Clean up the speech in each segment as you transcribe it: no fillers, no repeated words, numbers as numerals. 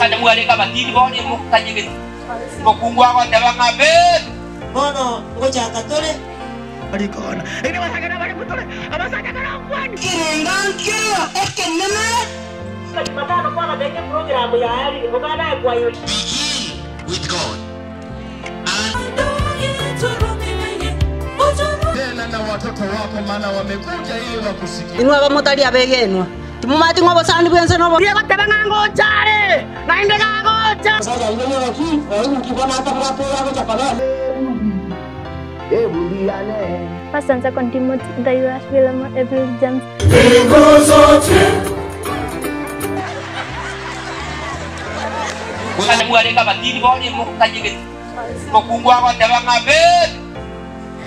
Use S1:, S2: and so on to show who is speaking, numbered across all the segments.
S1: Kana mwaleka batini bone mukanyege. Mukungwa kwa tabanga be.
S2: Bono ngoja katole.
S3: Alikona. Ini wasakana bali mutole. Abasakana kwani.
S2: Kirenga ekenema.
S4: Jumatano kwa na program ya hali ngobana kwa hiyo.
S5: Begin with God.
S6: Tena na watoto wako maana wamekuja ili wakusikie.
S7: Inwa bamotari abegenwa. Timumati ngobo sani bwenze nobo.
S4: Ndiye batabanga ngochare. Na indega ngocha.
S2: Sasa ndio waki, wewe ukibona hata kwa kwa kwa
S8: First and Second Timothy, the US Philemon, April James.
S1: Kana mwaleka batini bone mukanyege. Mukungwa kwa tabanga be.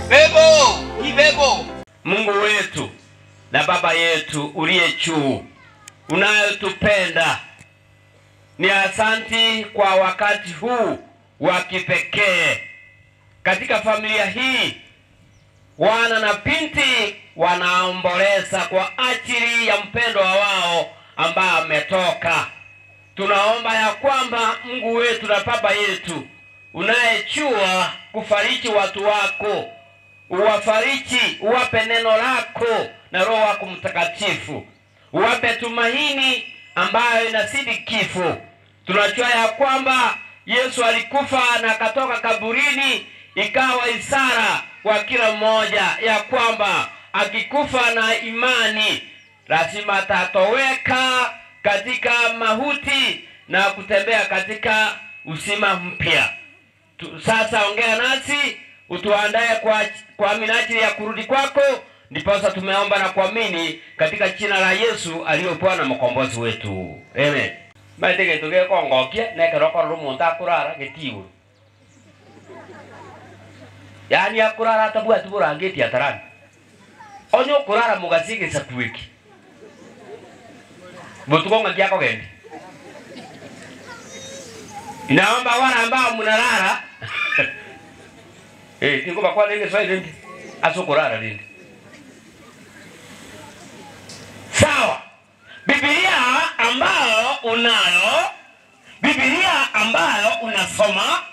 S1: Bebo, ibebo.
S9: Mungu wetu na Baba yetu uliye juu, unayotupenda, ni asanti kwa wakati huu wa kipekee. Katika familia hii, wana na binti wanaomboleza kwa ajili ya mpendwa wao ambaye ametoka. Tunaomba ya kwamba Mungu wetu na Baba yetu unayejua kufariji watu wako, uwafariji, uwape neno lako na Roho wako Mtakatifu, uwape tumaini ambayo inazidi kifo. Tunajua ya kwamba Yesu alikufa na akatoka kaburini, ikawa ishara kwa kila mmoja ya kwamba akikufa na imani lazima atatoweka katika mauti na kutembea katika uzima mpya. Sasa ongea nasi, utuandae kwa minajili ya kurudi kwako. Ndiposa tumeomba na kuamini katika jina la Yesu aliye Bwana mkombozi wetu. Amen. Maitege tuge kongokia nekero rumuntu akurara getiwe. Yani akurara tabwa tuburangeti atarani. Onyo kurara mugasige sakuwiki. Butukonga kyako gendi. Inaomba wale ambao mnalala tingo bakwa nenge swali ndi asokurara lindi. Sawa. Biblia ambayo unayo, Biblia ambayo unasoma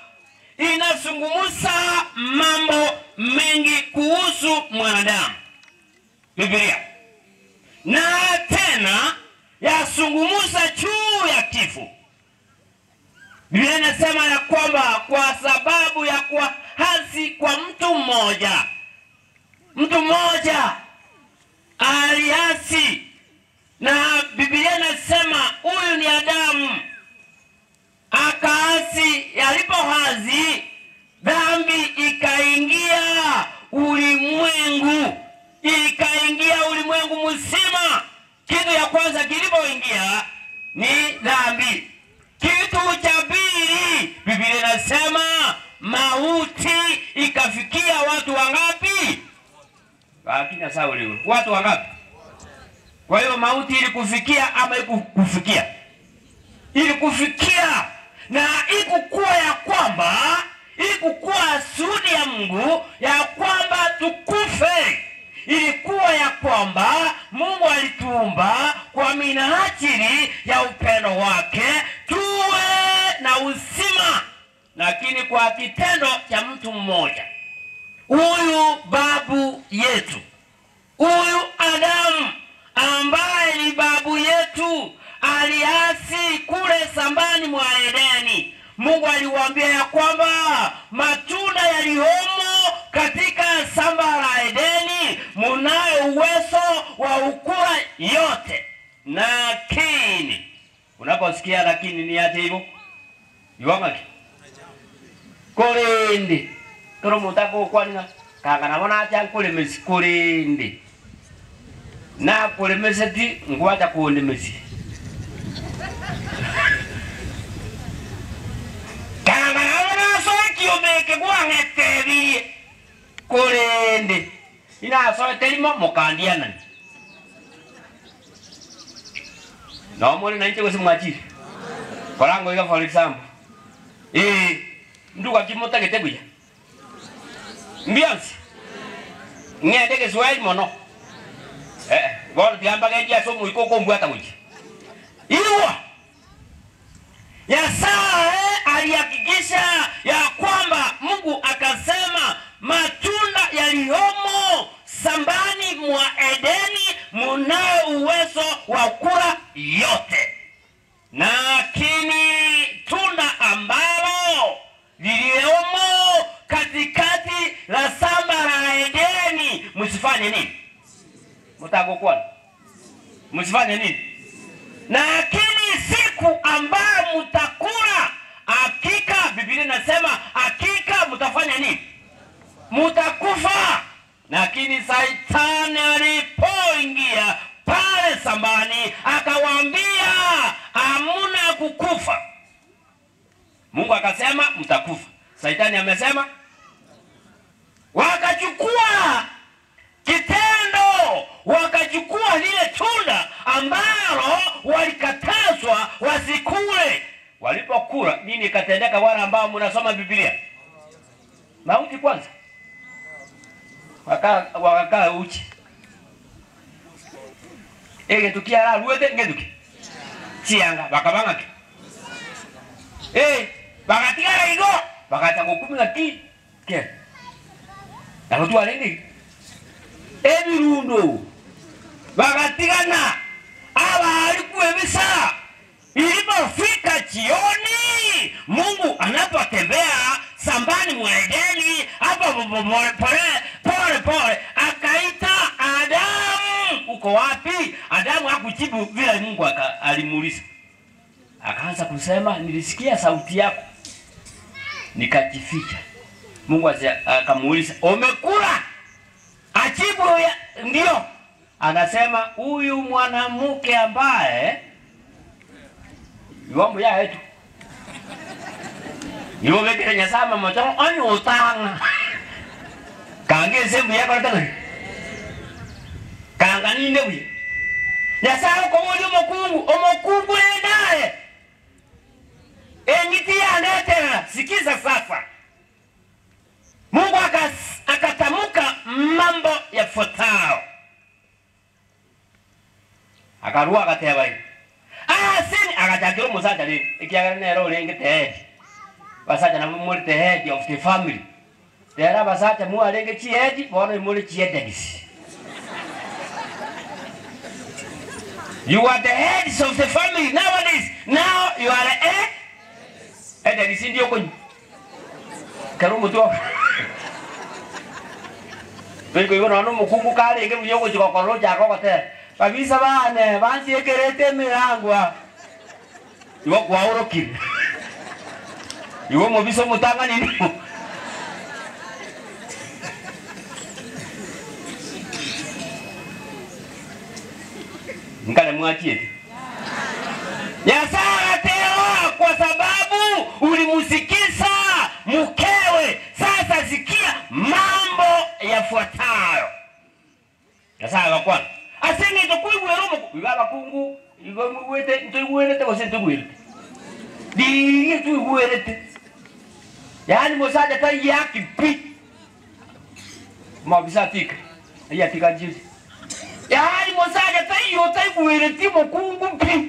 S9: inazungumza mambo mengi kuhusu mwanadamu. Biblia. Na tena yazungumza juu ya kifo. Biblia inasema ya kwamba kwa sababu ya kuasi kwa mtu mmoja, mtu mmoja aliasi, na Biblia inasema huyu ni Adamu akaasi. Alipoasi dhambi ikaingia ulimwengu, ikaingia ulimwengu mzima. Kitu ya kwanza kilipoingia ni dhambi. Kitu cha pili, Biblia inasema mauti ikafikia watu wangapi? Lakini sawa, watu wangapi? Kwa hiyo mauti ilikufikia ama ikukufikia? Ilikufikia. Na ikukuwa ya kwamba, ilikuwa sudi ya Mungu ya kwamba tukufe. Ilikuwa ya kwamba Mungu alituumba kwa minajili ya upendo wake tuwe na uzima, lakini kwa kitendo cha mtu mmoja, huyu babu yetu, huyu Adamu ambaye ni babu yetu, aliasi kule shambani mwa Edeni. Mungu aliwaambia ya kwamba matunda yaliyomo katika shamba la Edeni munayo uwezo wa ukula yote, lakini unaposikia lakini ni aje hivyo iwangaki kolindi koro mutako kwanina kanga nabona acha kule mesikolindi na kule meseti ngwacha kuonde mesi kanga nabona soki omeke gwangetebi kolindi ina sote limo mukandiana no muri na nche mwachiri korango iga for example nduka kimota getebuya mbiansi ngende Kiswahili mono bono tiamba gendia somo ikoko mbwata wiki iwa Ya Mnao uwezo wa kula yote, lakini tunda ambalo liliomo katikati la shamba la Edeni msifanye nini? Mtagokuwa msifanye nini? Lakini siku ambayo mtakula, hakika Biblia inasema hakika mtafanya nini? Mtakufa. Lakini Saitani alipoingia pale shambani akawaambia hamuna kukufa. Mungu akasema mtakufa. Saitani amesema. Wakachukua kitendo, wakachukua lile tunda ambalo walikatazwa wasikule. Walipokula nini ikatendeka? Wale ambao mnasoma Biblia, mauti kwanza, wakakaa uchi. Ege tukia ruwete ngeduki chianga bakabanga ki bakatigara igo bakata gokumina ki ke nabo twalindi ebirundo bakatigana aba alikuwa ebisa. Ilipofika jioni, Mungu anapotembea shambani mwa Edeni hapo pole pole pole akaita Adamu, uko wapi? Adamu hakujibu vile Mungu alimuuliza. Akaanza kusema nilisikia sauti yako nikajificha. Mungu akamuuliza umekula? Ajibu ndio. Anasema huyu mwanamke ambaye yombo ya yetu yobekere nyasama moto onyo utanga kange sembu yako tanga kanga ninde wi nyasama ko muri omukungu omukungu naye engiti yanetera. Sikiza sasa, Mungu akatamuka mambo yafuatayo. Akarua akateba hivi sini akatakiro musaja ni ikiagara nero renge the basaja na muri the head of the family tera basaja mu arenge chi head bono muri chi head. You are the heads of the family nowadays. Now you are the head. Head is ndio konyi karo mutu Biko ibo no mukungu kale nge buyo gochikokoro jako gotera kabisa bane bansiekerete mirangwa iwo kwaurokire iwo mubiso mutanga nini nkale mwachiete Nyasaye atewa kwa sababu ulimusikiza mkewe. Sasa sikia mambo yafuatayo. Nyasaye wakwana asenge tokuigwera omuku iga abakungu igo mugwete ntoigwerete gose ntogwerete diye tuigwerete. Yaani musaja tai yaki pi mabisa tika ya tika jizi. Yaani musaja tai yotaigwerete mukungu pi.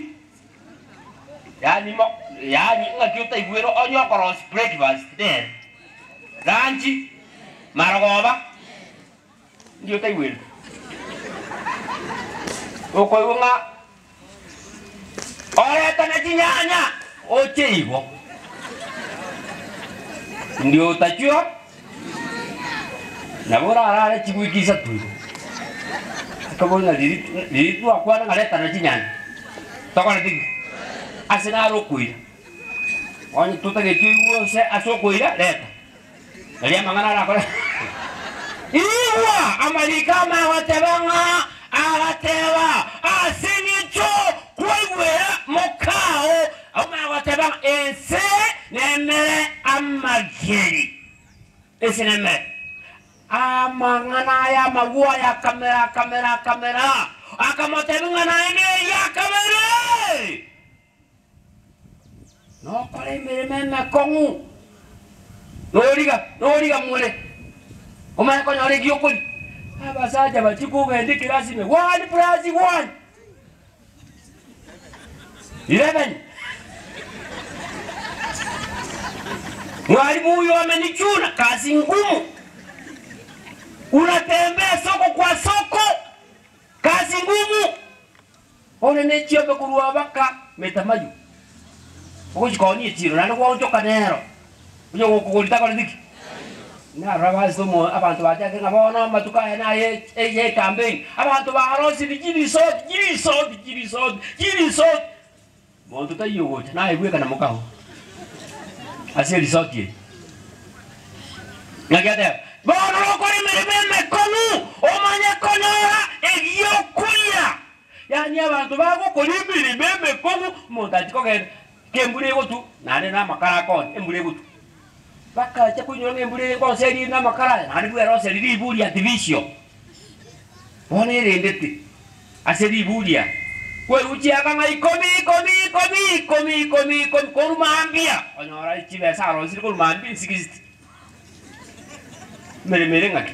S9: Yaani mo yaani ngaki otaigwero onyo cross breakfast there lunch marogoba ndio taigwerete okoiwonga oreta na chinyanya oche igo ndio utachua na bora arare chiguikisa tu akabona liritu akwana ngareta na chinyanya tokona tigi asina rokuira onye tutagetu iwo se asokuira leta ria mangana rakora iwa amalika mawatebanga agateba asinicho kwigwera mukao amawateba ense nemere amageri ese nemere amangana ya magua ya kamera kamera kamera akamotebinga na ene ya kamera no kore mirime mekongu noriga noriga mwere omanye konyore giokori abasaja bachikugenda kirasime 1 + 1 11. Mwalimu huyo amenichuna, kazi ngumu. Unatembea soko kwa soko, kazi ngumu. One ne chiombe kurwa baka metamayu. Ogochikonie chiro nande gwaonchoka nero. Uyo gokugorita kore diki. Na rabazo mo abantu bajake ngabona matuka na ye campaign. Abantu barosi dijiri sot jiri sot jiri sot jiri sot. Monto tayo gocha na ibweka na mukao. Ase risot ye. Ngagate. Bono rokore mereme konu omanye konora egyokuya. Yani abantu bagokora emirimo emekong'u omonto achia kogenda kembura egotu naende na amakara akone embura egotu bakacha koinyora ng'a embura egosa eri na amakara aya naende bweroseri riburia artificial bono erendete ase riburia kweruchiaka ng'a ikomi ikomi ikomi ikomi ikomi ikomi korumambia onyora chibesa arosire korumambia 60 emeremo ere ng'aki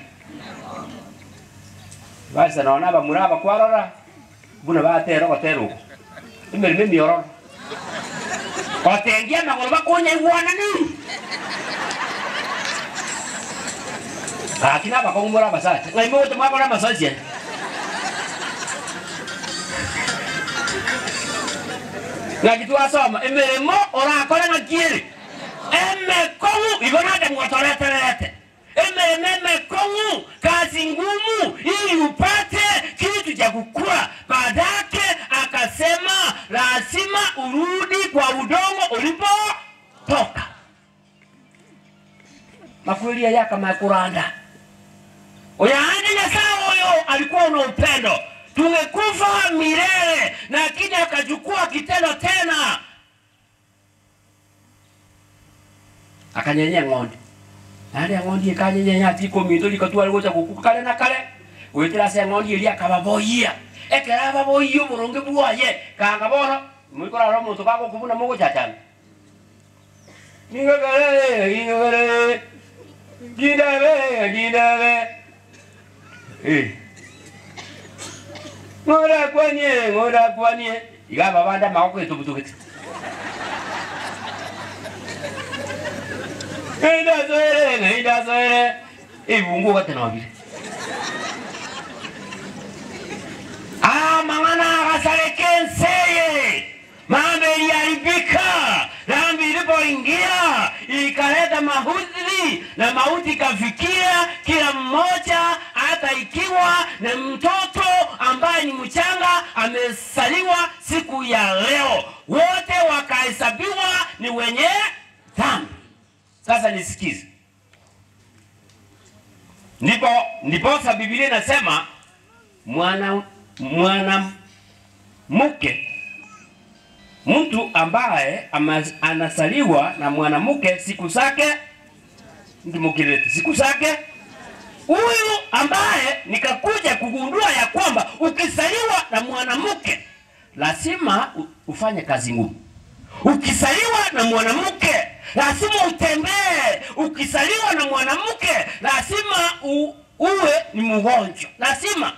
S9: basa nonye abamura abakwarora buna batera ogotera oko emeremo emiororo gotengia amagoro bakonyaigwana nini gaki na abakong'u more abasacha ng'ai mogocha mwakora amasachi aya ng'aki twasoma emeremo orakore ng'aki ere emekong'u igo nande mwotoreterete emeremo emekong'u kazi ngumu ili upate kitu cha kukula. Baadake akasema lazima urudi kwa udongo ulipotoka. Makulia yaka makuranda. Oyahani Nyasaye huyo alikuwa na upendo. Tungekufa milele, lakini akachukua kitendo tena. Akanyenyea ng'ondi. Nale ng'ondi ikanyenyea atiko mindo likatwa algoja kukukale na kale. Wetera se ng'ondi eria akababoyia. Ekera ababoyia oboronge bwaye kanga bono mwikora ro omonto bagokubuna mogochachana. Ningogere ningogere gindabe gindabe. Ngora kwanie ngora kwanie iga babanda magoko etubutugete. Enda zoere enda zoere ibungu gatenobire. Ah, mangana akasareke mambo iliharibika. Dhambi ilipoingia ikaleta mahudhi na mauti ikafikia kila mmoja, hata ikiwa ni mtoto ambaye ni mchanga amesaliwa siku ya leo, wote wakahesabiwa ni wenye dhambi. Sasa nisikize. Ndipo Biblia inasema mwanamke, mtu ambaye anasaliwa na mwanamke siku zake ndimukirete siku zake, huyu ambaye nikakuja kugundua ya kwamba ukisaliwa na mwanamke lazima ufanye kazi ngumu. Ukisaliwa na mwanamke lazima utembee. Ukisaliwa na mwanamke lazima uwe ni mgonjwa. Lazima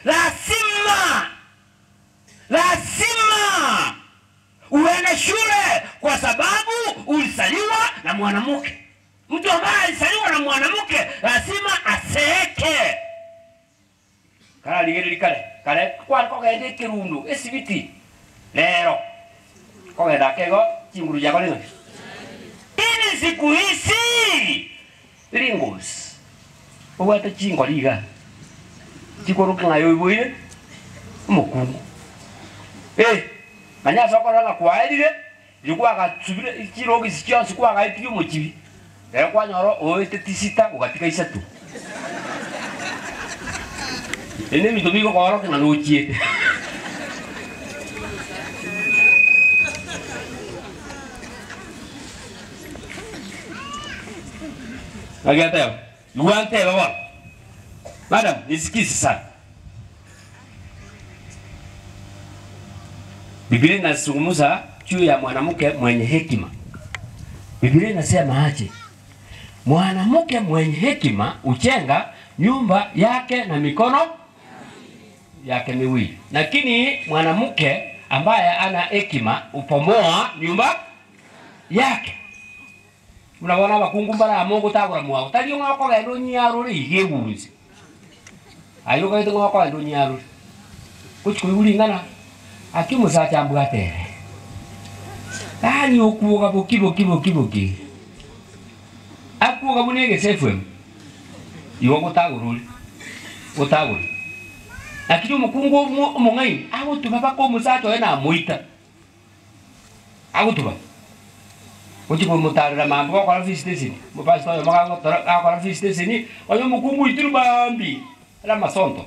S9: lazima lazima uende shule kwa sababu ulisaliwa na mwanamke. Mtu ambaye alisaliwa na mwanamke lazima aseeke. Kala ligeri kale kale kwa kogende kirundu esibiti lero kogenda kego chinguru yako lino. Ini siku hizi ringos obwate chingo liga chikoro ngayo ibuire omukungu manya sokora nga kwaerire likuwa gatsubire chirogi chionsi kwa gaitio muchibi lero kwanyoro oete tisita ugatika isatu ene mitomigo koro kana nochie Agateo, luante baba. Madam, nisikize sana. Biblia inazungumza juu ya mwanamke mwenye hekima. Biblia inasema aje? Mwanamke mwenye hekima hujenga nyumba yake na mikono yake miwili. Lakini mwanamke ambaye ana hekima upomoa nyumba yake. Unabona bakungu mbara mungu tagura mwao. Tari ngoko gendo nyaruri igegunzi. Ayo kaito ngoko gendo nyaruri. Kuchikuringana Akimusacha mbwatere. Ani okuoga boki boki boki boki. Akuoga bunege sefwe. Iwo gotagururi. Gotaguru. Lakini omukungu omong'aini agotuba baka omosacha oye namoita. Agotuba. Gochi komotarera mambo gokora visitation. Mopastor oyo agakora visitation oyo omokungu oitire bambi. Era masonto.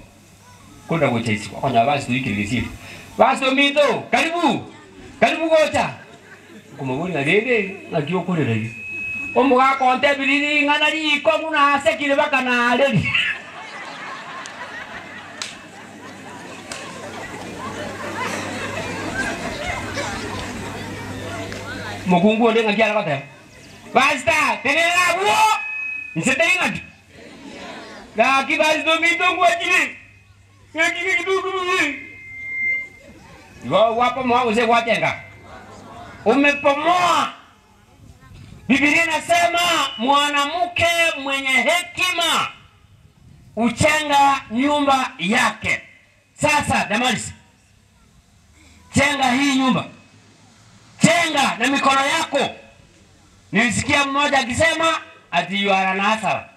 S9: Kwenda gocha isiko okonya basi tuikire gesifu. Basi mito karibu. Karibu gocha. Kumabori na rende ngaki okorera ri. Omogakonte biriri ng'ana riko ng'una asekire baka nareri. Mukungu onde ngaki aragoteba. Basta, tenera buo. Nseteri ngaki. Ngaki basi mito ngwachire. Ngaki kidugu. Iwo wapo mwa use watenga. Umepomoa. Biblia inasema mwanamke mwenye hekima uchenga nyumba yake. Sasa Damaris, chenga hii nyumba. Chenga na mikono yako. Nilisikia mmoja akisema ati you are an hasara.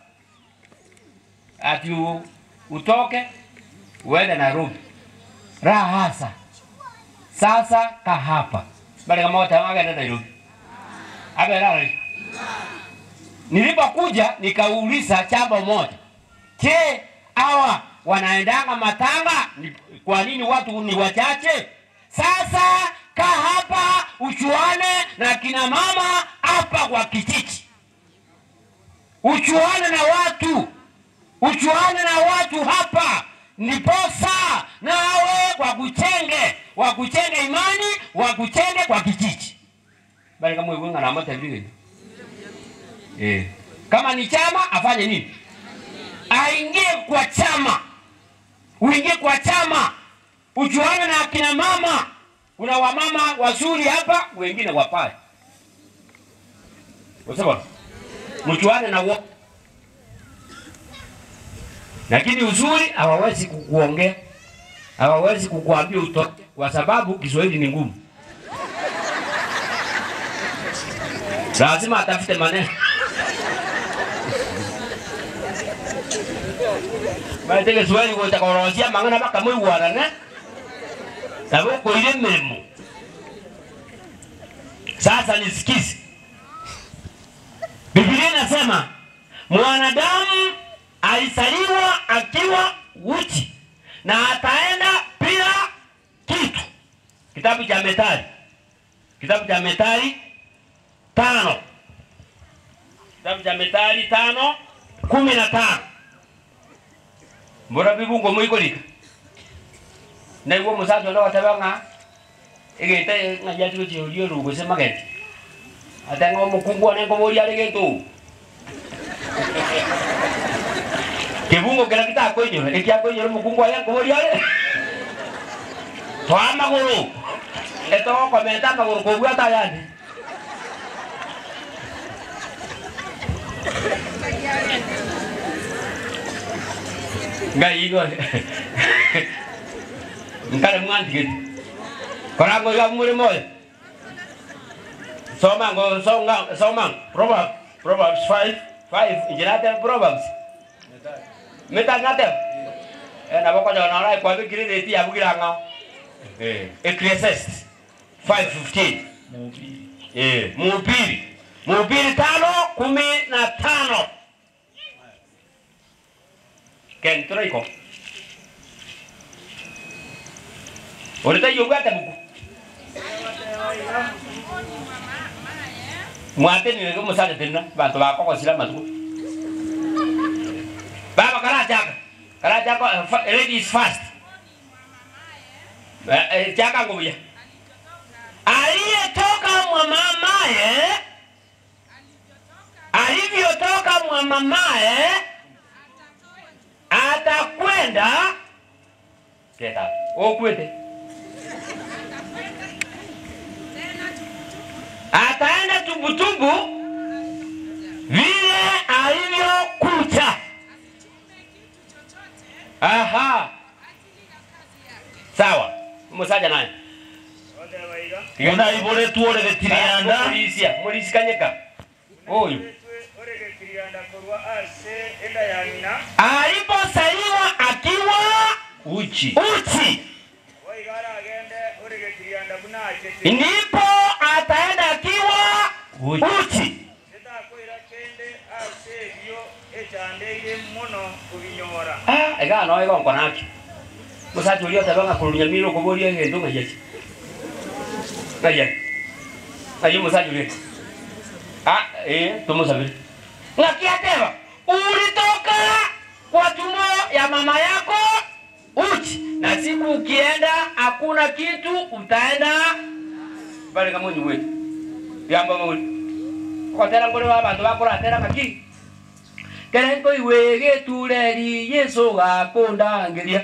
S9: Ati utoke uende Nairobi. Raha sasa kahapa. Bali kama wote wakaenda Nairobi. Abe. Nilipokuja nikauliza jambo moja. Je, hawa wanaendanga matanga? Kwa nini watu ni wachache? Sasa kaa hapa uchuane na kina mama hapa kwa kijiji. Uchuane na watu. Uchuane na watu hapa. Ndiposa nawe wakuchenge, wakuchenge imani, wakuchenge kwa kijiji. Bali kama wewe na mata vile. Kama ni chama afanye nini? Aingie kwa chama. Uingie kwa chama. Ujuane na akina mama. Kuna wamama wazuri hapa, wengine wapale. Unasema? Mjuane na wao. Lakini uzuri hawawezi kukuongea. Hawawezi kukuambia utoke kwa sababu Kiswahili ni ngumu. Lazima atafute maneno. Bali Kiswahili gotakorosia mangana baka mwiwana ne. Sababu koile memo. Sasa nisikize. Biblia inasema mwanadamu alizaliwa akiwa uchi na ataenda bila kitu. Kitabu cha Methali. Kitabu cha Methali 5. Kitabu cha Methali 5:15. Mbora bibungo muikolika. Na iwo musacho ndo watabanga egete ngajati gochirio rugo semagete. Atengo mukungu anengo boria regetu. Kibungo kera kitakoinyora, ekiakoinyora mukungu ayengo boria re. Toa maguru. Eto komenta maguru kobwa tayani. Ngai igo. Nkare mwandigete. Korango ya muri moyo. Soma ngo songa soma Proverbs 5 injirate Proverbs. Meta ngate. Na boko jona rai kwa bikiri reti ya bugira ngao. Ecclesiastes 5:15. Mhubiri. Mhubiri 5:15. Ken troiko. Orita yogata buku. Mwate ni ngo musale tena bantu bako kosila matuku. Baba karacha. Karacha ladies first. Chaka ngubuya. Aliyetoka mwa mamaye, alivyotoka mwa mamaye atakwenda keta. Okwete. Ataenda tubutubu vile alivyokuja. Aha. Sawa. Msaja naye.
S10: Unaiboletu ore getirianda
S9: Mulisia mulisikanyeka oyo alipozaliwa akiwa
S10: uchi
S9: uchi, ndipo ataenda akiwa uchi. Ah, ega no ega nkonaki musachi ulio tabanga kulunyamiro kubolia ngendo ngayechi ngaye ngaye musachi ulio ah tumusabiri ngakiateba ulitoka kwa tumbo ya mama yako uchi, na siku ukienda hakuna kitu utaenda bali kama nyuwe yamba muli kwa tera ngore wa bantu bakora tera kaki kere iwe getureri Yesu gakundangiria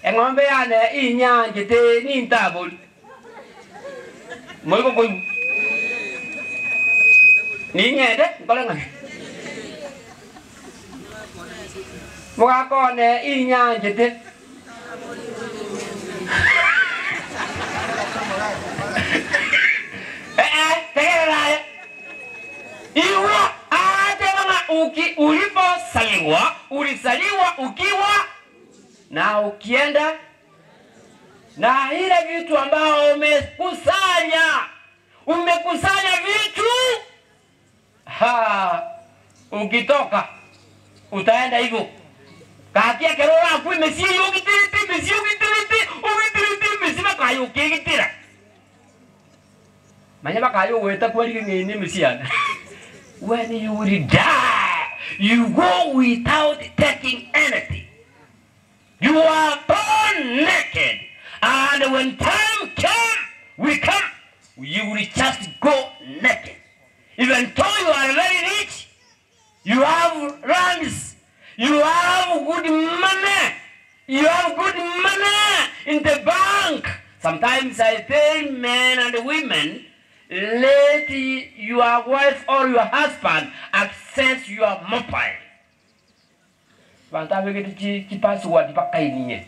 S9: eng'ombe yane inyanjete nintabori moiko koi ning'ende nkore ng'ane mugakone inyanjete tegereraye iwa ulipozaliwa ulizaliwa ukiwa na ukienda na ile vitu ambao umekusanya vitu ha, ukitoka utaenda hivyo katia kerora ku mesi yogitiriti mesi yogitiriti ugitiriti mesi bakayo kigitira manya bakayo weta kwali ngene mesiana. When you will die, you go without taking anything. You are born naked. And when time comes, we come, you will just go naked. Even though you are very rich, you have lands, you have good money, you have good money in the bank. Sometimes I tell men and women, let your wife or your husband access your mobile. Bantu abegete chi password bakaininye.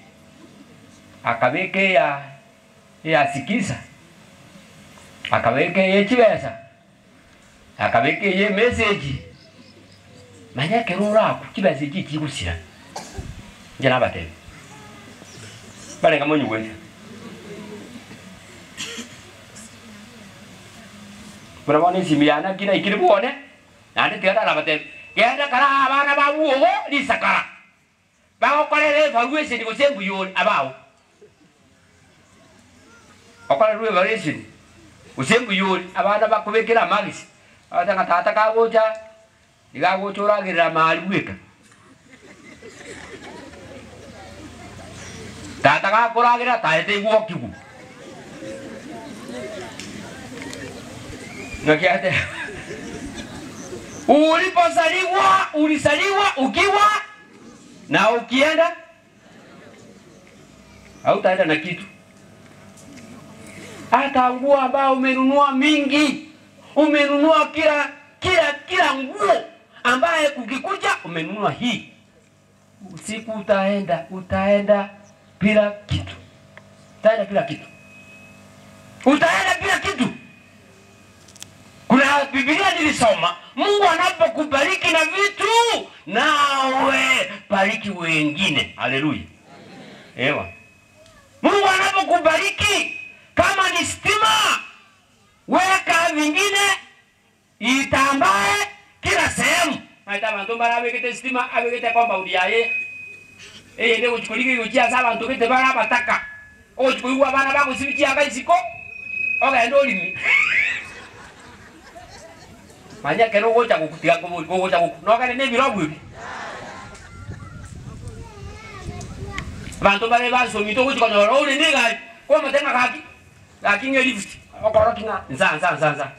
S9: Akabeke ya sikiza. Akabeke ye chibesa. Akabeke ye message. Manya kerora ku chibesa iki kigusira. Nje nabatebe. Balenga monyu Murabona isimiana kina ikiri buone nandi tigara nabate genda kara abana babuo lisakara bagokorere evaluation gose mbuyori abao okorere evaluation gose mbuyori abana bakubekera magisi abatanga tata kagocha nigagochoragirira mali bweka tata gakoragira taete gwokigu Ngakiate. Ulipozaliwa, ulizaliwa ukiwa na ukienda hautaenda na kitu. Hata nguo ambao umenunua mingi, umenunua kila nguo ambaye ukikuja umenunua hii. Usiku utaenda bila kitu. Utaenda bila kitu. Utaenda bila kitu. Kuna Biblia nilisoma, Mungu anapokubariki na vitu, nawe bariki wengine. Haleluya. Ewa. Mungu anapokubariki, kama ni stima, weka vingine itambae kila sehemu. Maita bantu barabekete stima, abekete kwamba udiaye. Eye uchukulike uchia saba bantu bete barabataka. Ochukuiwa bana bako sibichia kaisiko. Oga ndolimi. Manya kero gocha gukutiga gocha guku no kare ne birobu ibi bantu bare basomito gochikonyora ore ne gai ko matenga gaki gaki nge lift okoro kinga nza nza nza nza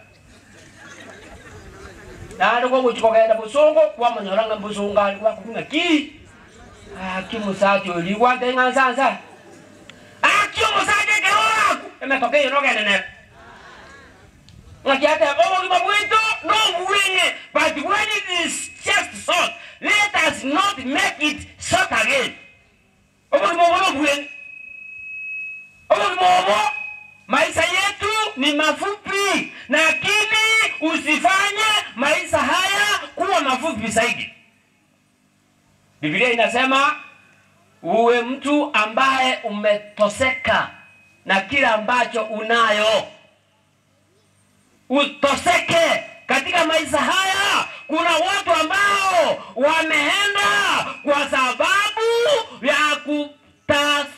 S9: na ndo gochikogenda busongo kwa manyora nga busonga ali kwa kunga ki aki musacho ri kwa tenga nza nza aki musacho kero aku emetoke no kene ne Ngakiate obo mabwito no winge, but when it is just short, let us not make it short again. Obo mabwito. Obo mabwito. Maisha yetu ni mafupi, lakini usifanye maisha haya kuwa mafupi zaidi. Biblia inasema uwe mtu ambaye umetoseka na kila ambacho unayo. Utoseke katika maisha haya. Kuna watu ambao wameenda kwa sababu ya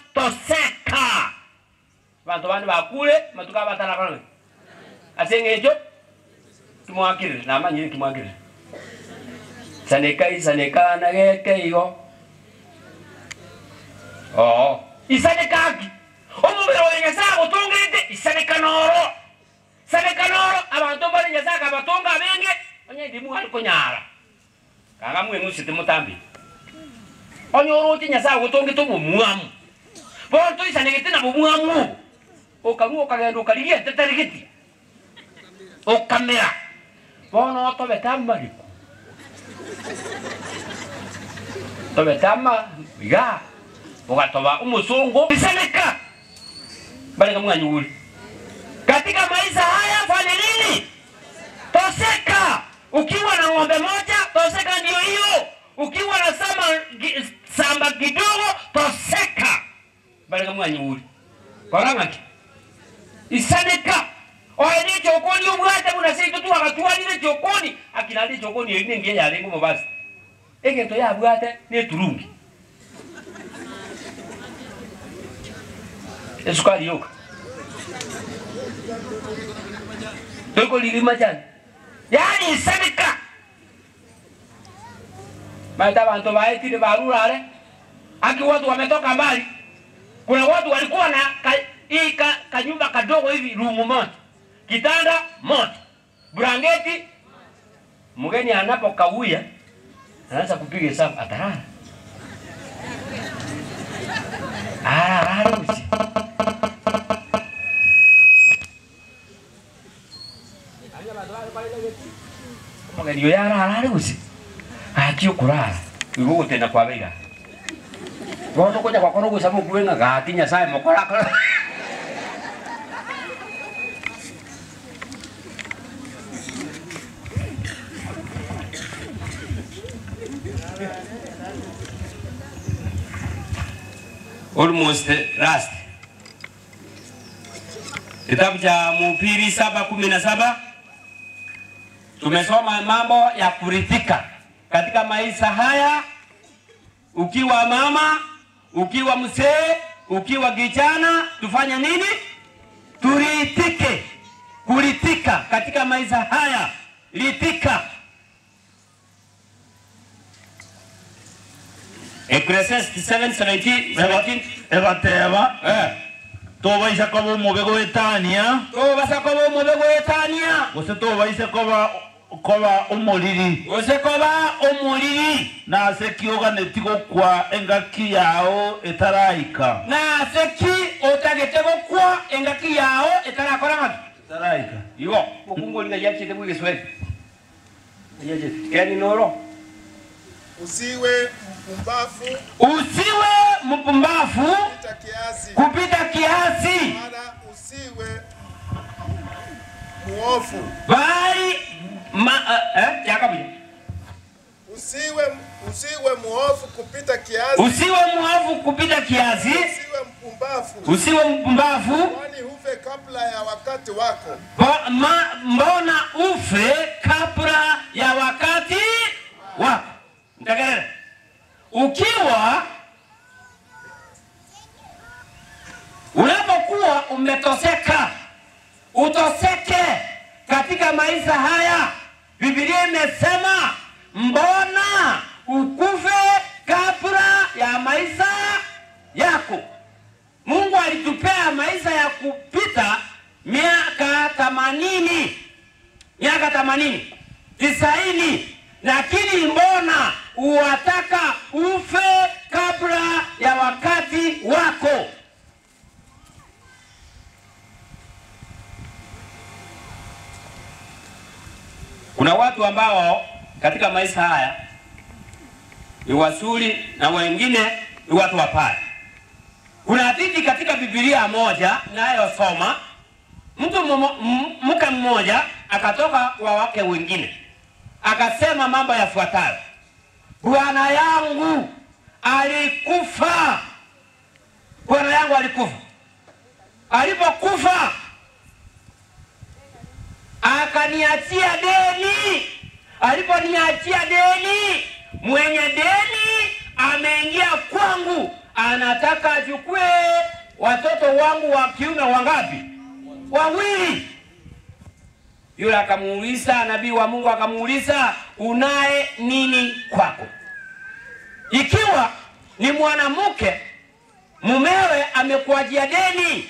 S9: kutoseka. Bantu bandi bakule matuka batana kana. Asengejo tumwakire na manyire tumwakire. Saneka isaneka na geke iyo. Oh, isaneka ki. Omubere wa Nyasaye gutungirite isaneka noro. Saneka noro abantu bari Nyasaye kabatunga benge onye ndimu hari kunyara. Kanga mwe musite mutambi. Onye oroche Nyasaye gutungite obumwamu. Bonto isanegete na bumwamu. Okaruo okagenda okarigia tetarigiti. Okamera. Bono otobeta mariku. Tobetama iga. Ukatoba umusungu isaneka. Bali kama nyuri. Katika maisha haya fanya nini? Toseka. Ukiwa na ng'ombe moja, toseka ndio hiyo. Ukiwa na samba kidogo, toseka. Bali kama nyuri. Kwa nini? Isaneka. Oye chokoni ubwate muna sisi tu akatwalire chokoni, akinali chokoni ine ngiye yarengo mabasi. Egento ya bwate ne turungi. Esukari yoka. Tuko lilima jana. Yani isaneka. Maita bantu baetire barurare. Aki watu wametoka mbali. Kuna watu walikuwa na kanyumba kadogo hivi, rumu moja. Kitanda moja. Blanketi. Mgeni anapokawia anaanza kupiga hesabu atarara. Ah, usi. Mgeni yara arara usi. Akio kurara. Igo tena kwa bega. Bono koja kwa kono gusabu kuenga gati Nyasaye mokora kora. Almost last. Kitabu cha Mhubiri 7:17 tumesoma mambo ya kuridhika katika maisha haya. Ukiwa mama, ukiwa mzee, ukiwa kijana, tufanye nini? Turidhike. Kuridhika katika maisha haya. Ridhika. Ecclesiastes 7:17
S10: egateba tobaisa koba omobe goetania,
S9: tobasa koba omobe goetania,
S10: gose tobaisa koba omoriri,
S9: gose koba omoriri,
S10: nase kioganeti gokwa engaki yao etaraika,
S9: nase ki otagete gokwa engaki yao etarakora ng'aki
S10: etaraika.
S9: Igo mukungoli yachete bwigeswahili yachete keni noro.
S11: Usiwe mpumbavu,
S9: usiwe mpumbavu
S11: kupita kiasi,
S9: kupita kiasi,
S11: wala usiwe muofu,
S9: bali yakabuya.
S11: Usiwe muofu kupita kiasi,
S9: usiwe muofu kupita kiasi,
S11: usiwe mpumbavu,
S9: usiwe mpumbavu,
S11: kwani ufe kabla ya wakati wako.
S9: Mbona ufe kabla ya wakati wako? Mtakelele. Ukiwa unapokuwa umetoseka, utoseke katika maisha haya. Biblia imesema mbona ukufe kabla ya maisha yako. Mungu alitupea maisha ya kupita miaka 80, miaka 80, 90, lakini mbona uwataka ufe kabla ya wakati wako? Kuna watu ambao katika maisha haya ni wazuri na wengine ni watu wabaya. Kuna hadithi katika Biblia moja ninayosoma Mtu mke mmoja akatoka kwa wake wengine akasema mambo yafuatayo: bwana yangu alikufa. Bwana yangu alikufa. Alipokufa akaniachia deni. Aliponiachia deni, mwenye deni ameingia kwangu, anataka achukue watoto wangu wa kiume wangapi? Wawili. Yule akamuuliza, nabii wa Mungu akamuuliza, unaye nini kwako? Ikiwa ni mwanamke mumewe amekuachia deni,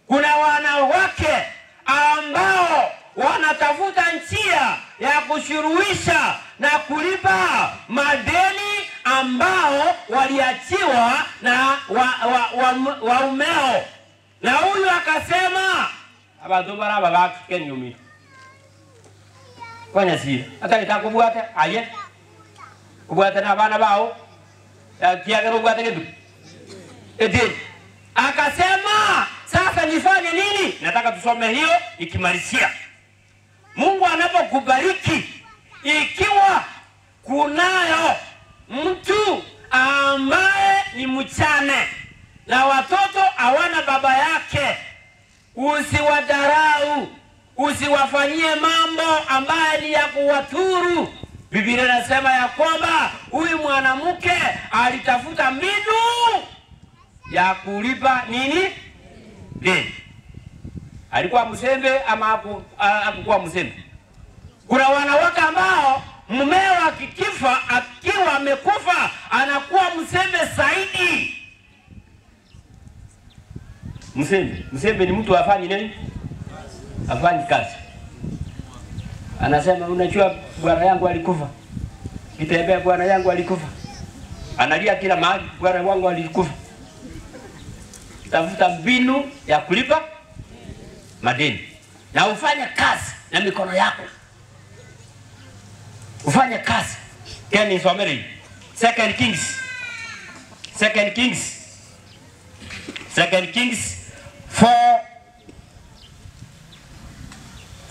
S9: kuna wanawake ambao wanatafuta njia ya kushuruhisha na kulipa madeni ambao waliachiwa na waumeo. Na huyu akasema abadobara babake nyumi kwanya sira hata nitakubwate aye kubwate na bana bao kiagero bwate kitu eti. Akasema sasa nifanye nini? Nataka tusome hiyo ikimalizia. Mungu anapokubariki, ikiwa kunayo mtu ambaye ni mchane na watoto hawana baba yake, usiwadharau, usiwafanyie mambo ambaye ni ya kuwaturu. Biblia inasema ya kwamba huyu mwanamke alitafuta mbinu ya kulipa nini? Deni. Alikuwa msembe ama hakukuwa msembe? Kuna wanawake ambao mumeo akikifa, akiwa amekufa, anakuwa msembe zaidi. Msembe, msembe ni mtu afanye nini? Afanye kazi. Anasema unajua bwana yangu alikufa. Kitembea bwana yangu alikufa. Analia kila mahali, bwana wangu alikufa. Tafuta mbinu ya kulipa madeni. Na ufanye kazi na mikono yako. Ufanye kazi. Keni someri. 2 Kings. 2 Kings. 2 Kings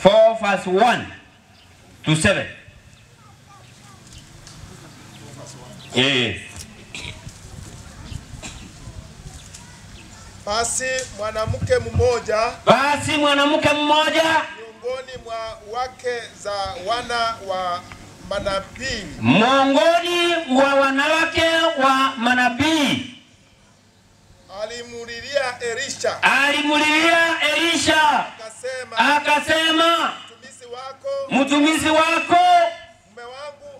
S9: 4 verse 1 to 7. Yeah.
S11: Basi mwanamke mmoja miongoni mwa wake za wana wa manabii,
S9: miongoni mwa wanawake wa manabii,
S11: alimulilia Elisha. Akasema,
S9: mtumishi wako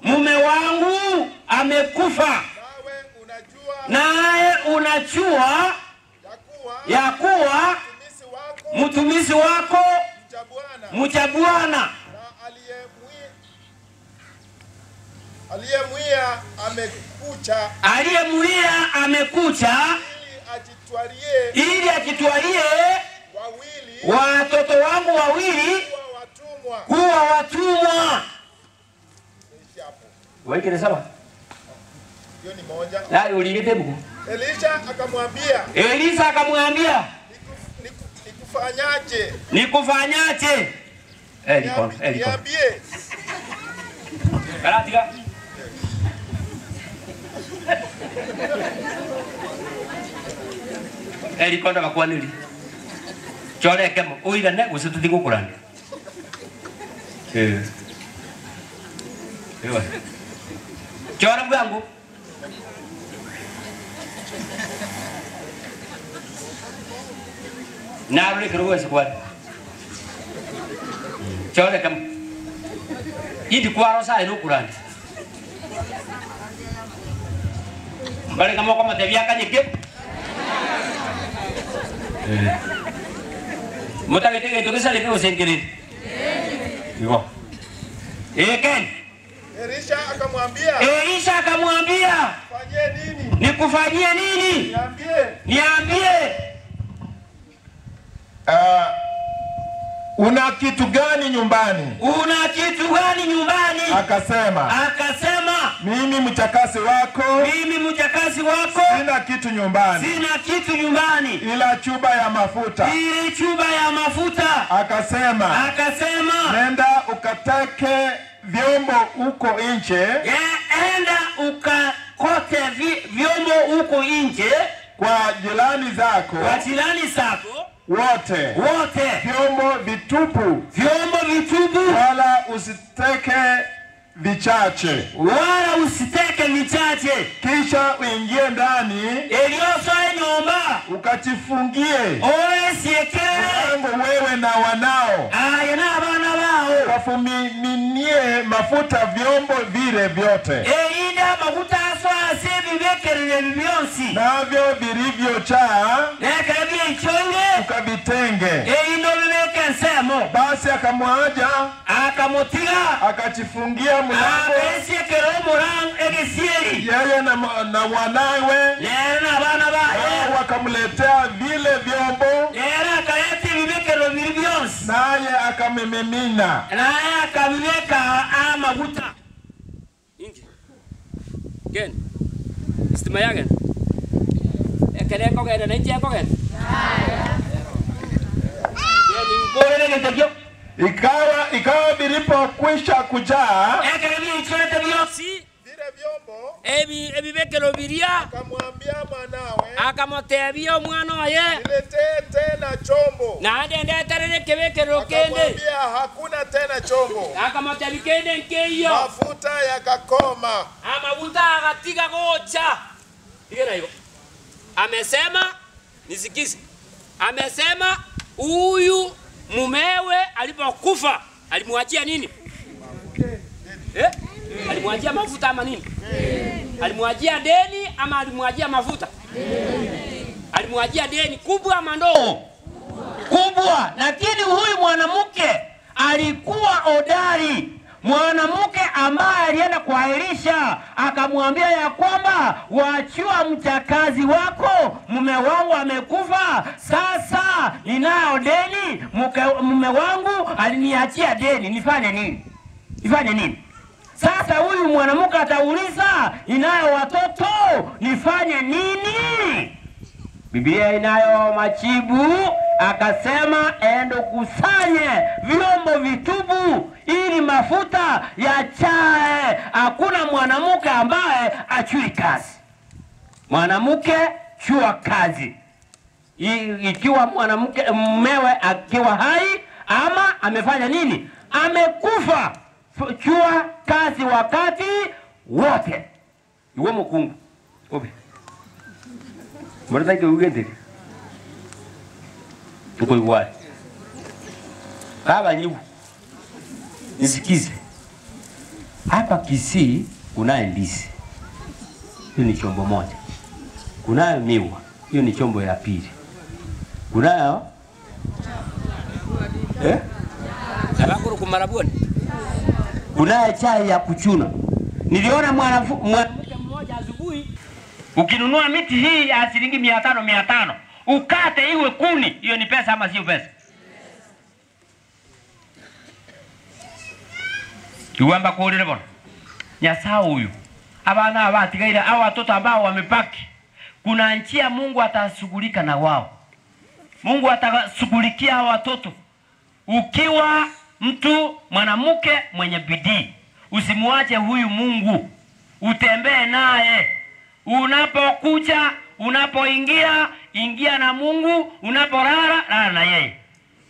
S9: mume wangu amekufa, nawe unajua ya kuwa mtumishi wako mcha Bwana aliyemwia amekucha ili ajitwalie watoto wangu wawili kuwa watumwa. Waikile sawa?
S11: Hiyo ni moja.
S9: Na uliite buku.
S11: Elisha akamwambia
S9: Nikufanyaje?
S11: Nikufanyaje? Niambie.
S9: Karatika. Elikonda bakwaniri. Choreke mo uigane gusituthi gukurania. Eh. Ewa. Chora bwangu. Naruri kiruwe sikwani. Chore kam. Idi kwaro sa ino kurani. Bale kama kama tebia kanyike. Eh. Mutagete to kesa le usengere. Igo. Eken.
S11: Elisha akamwambia
S9: Fanyie nini? Nikufanyie nini? Niambie.
S11: Una kitu gani nyumbani?
S9: Una kitu gani nyumbani?
S11: Akasema Mimi mchakazi wako,
S9: mimi mchakazi wako,
S11: sina kitu nyumbani,
S9: sina kitu nyumbani
S11: ila chupa ya mafuta,
S9: ile chupa ya mafuta.
S11: Akasema,
S9: akasema,
S11: nenda ukateke vyombo huko nje,
S9: enda ukakote vyombo huko nje
S11: kwa jirani zako,
S9: kwa jirani zako
S11: wote,
S9: wote,
S11: vyombo vitupu,
S9: vyombo vitupu,
S11: wala usiteke vichache,
S9: wala usiteke vichache.
S11: Kisha uingie ndani
S9: eliosoe nyumba,
S11: ukachifungie
S9: owesiekere
S11: mlango, wewe na wanao,
S9: aye na abana bao,
S11: ukafumiminie mafuta vyombo vile vyote,
S9: einda mafuta aswase bibekerere byonsi,
S11: navyo vilivyochaa
S9: neka byekyonge
S11: ukavitenge,
S9: eindo bibeke nsemo.
S11: Basi akamwaja,
S9: akamutiga,
S11: akachifungia mlango,
S9: akesiekera omulango egesieri,
S11: yeye na wanawe,
S9: yeye na abana baye,
S11: wakamletea vile vyombo,
S9: yeye akaleta ibibekero bili byonsi,
S11: naye akamimina,
S9: naye akabibeka amaguta.
S12: Ingi gen stima yagen ekere kogenda na inje kogenda
S11: Ikawa vilipokwisha kujaa vile vyombo,
S12: ebibekero biria,
S11: akamwambia mwanawe,
S12: akamutebia omwana oye,
S11: niletee tena chombo,
S12: naende ndeterere kibekero kende.
S11: Akamwambia hakuna tena chombo,
S12: akamutebia kende nkeiyo.
S11: Mafuta yakakoma,
S12: amaguta agatiga gocha. Igera hiyo amesema, nisikize, amesema huyu mumewe alipokufa alimwachia nini? Alimwachia mafuta ama nini? Alimwachia deni ama alimwachia mafuta? Alimwachia deni kubwa ama ndogo?
S9: Kubwa. Lakini huyu mwanamke alikuwa hodari, mwanamke ambaye alienda kwa Elisha akamwambia ya kwamba waachua mchakazi wako, mume wangu amekufa, sasa ninayo deni, mume wangu aliniachia deni, nifanye nini? Nifanye nini? Sasa huyu mwanamke atauliza, ninayo watoto, nifanye nini? Biblia inayo majibu. Akasema, endo kusanye vyombo vitupu ili mafuta yachae. Hakuna mwanamke ambaye achui kazi. Mwanamke chua kazi. Ikiwa mwanamke mumewe akiwa hai ama amefanya nini? Amekufa. Chua kazi wakati wote. Iwe mukungu. Obe. Mbona ugendere? Uko iwale. Baba nyibu. Nisikize. Hapa Kisii kunaye ndizi. Hiyo ni chombo moja. Kunayo miwa. Hiyo ni chombo ya pili. Kunayo
S12: Abakuru kumarabuni.
S9: Kunayo chai ya kuchuna. Niliona mwanamke mmoja asubuhi, ukinunua miti hii ya shilingi 500 500, ukate iwe kuni, hiyo ni pesa ama sio pesa? Iwamba kuulire bona. Nyasaye huyu abana abatigaire au watoto ambao wamepaki, kuna njia Mungu atashughulika na wao. Mungu atashughulikia hao watoto. Ukiwa mtu mwanamke mwenye bidii, usimwache huyu Mungu, utembee naye. Unapokuja, unapoingia, ingia na Mungu. Unapolala, lala na yeye.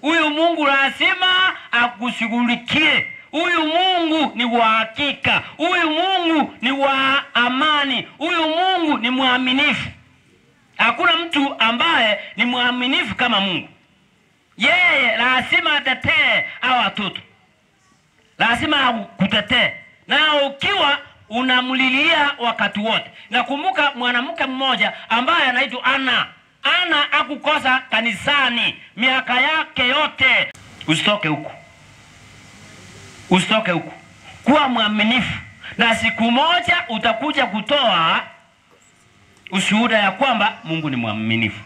S9: Huyu Mungu lazima akushughulikie. Huyu Mungu ni wa hakika. Huyu Mungu ni wa amani. Huyu Mungu ni mwaminifu. Hakuna mtu ambaye ni mwaminifu kama Mungu. Yeye lazima atetee hao watoto. Lazima akutetee. Na ukiwa unamlilia wakati wote. Nakumbuka mwanamke mmoja ambaye anaitwa Ana. Ana hakukosa kanisani miaka yake yote. Usitoke huku. Usitoke huku. Kuwa mwaminifu. Na siku moja utakuja kutoa ushuhuda ya kwamba Mungu ni mwaminifu.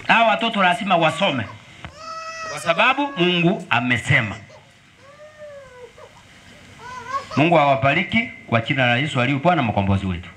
S9: Hawa watoto lazima wasome, kwa sababu Mungu amesema. Mungu awabariki kwa jina la Yesu aliye Bwana mkombozi wetu.